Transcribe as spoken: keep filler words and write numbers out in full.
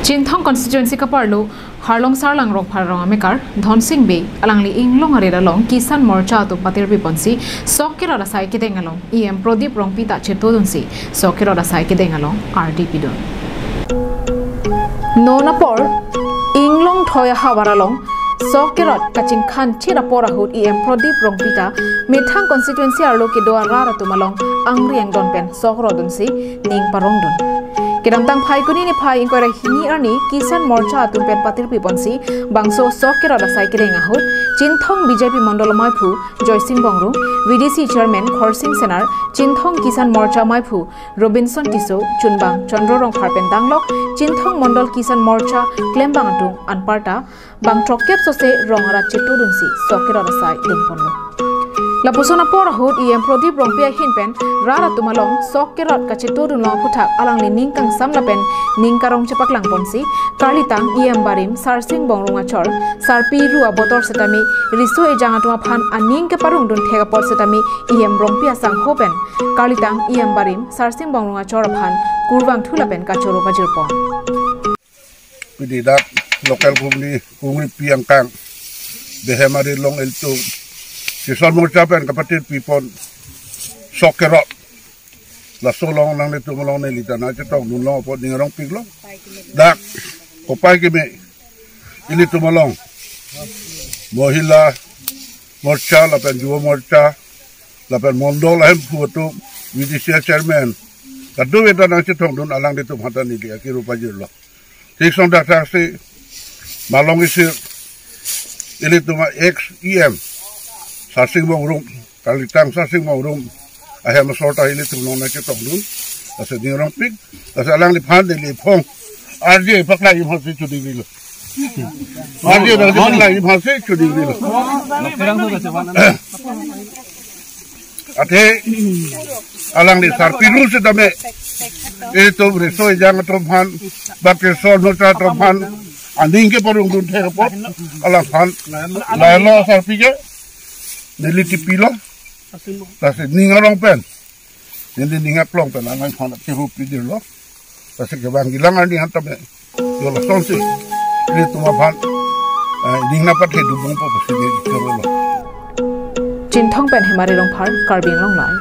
Chinthong constituency kaparlo Harlong Sarlang Rongphar rong amekar Dhonsing Bey alangli inglong arit along Kisan Morcha atum patirpi ponsi sok kerot asai kedeng along E M Prodip Rongpi ta chetodunsi sok kerot asai kedeng along ardi pidun. Non apor inglong thoi ahavar along sok kerot kachingkhan chit apor ahut E M Prodip Rongpi ta methang constituency arlo kedo arat atum along angri angdon pen sok rodunsi ning parongdun. Kedamtang Phaikuni niphai ingkoi ra hini arni Kisan Morcha atum pen patirpi ponsi bangso sok kerot asai kedeng ahut Chinthong B J P Mondol Maiphu Joysing Bongrung, V D C Chairman Khorsing Senar, Chinthong Kisan Morcha Maiphu Robinson Tisso, chunbang Chandra Rongphar pen danglok Chinthong Mondol Kisan Morcha klembang atum anparta bang throkkep sose rong arat chetodunsi sok kerot asai dengponlo. Lapuson apor ahut E M Prodip Rongpi ahin pen rat atum along sok kerot kachetodun long aphuthak alangli ning kangsam lapen ning karong chepaklang ponsi karlitang E M barim Sarsing Bongrung achor sarpi ru abotor setame riso ejang atum aphan aning keparongdun thek apor setame E M Rongpi asangho pen karlitang E M barim Sarsing Bongrung achor aphan kurvangthu lapen kachoro pajirpon. Pini dak local kungri kungri piangkang Behemari long eltu Kisan Morcha pen kapatirpi pon sok kerot. Laso along nanglitum along neli ta nangchetongdun long apot ning arongpiklo. Dak kopai keme ilitum along Mohila Morcha lapen Yuva Morcha lapen Mondol ahemphu atum V D C Chairman kadokave ta nangchetongdun alanglitum aphan ta neli akiru pajirlo. Thik song dak thaksi malong isi ilitum ex E M Sarsing Bongrung, karlitang Sarsing Bongrung ahem asor ta ilitum along nangchetongdun. Lasi ning arongpik, lasi alangliphan neli phong arje paklang-i aphansi choningrilo. Arje dak paklang-i aphansi choningrilo. Athe alangli sarpi ru setame ilitum riso ejang atum aphan, bak Kisan Morcha atum aphan aning keparongdun thek apot alangphan lahelo sarpi ke neli tipilo. Lasi ning arong pen, neli ning aklong pen alangphan chiru pidirlo. Lasi kevang kelang arni aphan tame yo lasonsi ilitum aphan, eh, ning nangpathedunbompo pusi neli chorolo. Chinthong pen Hemari Rongphar, Karbi Anglong Live.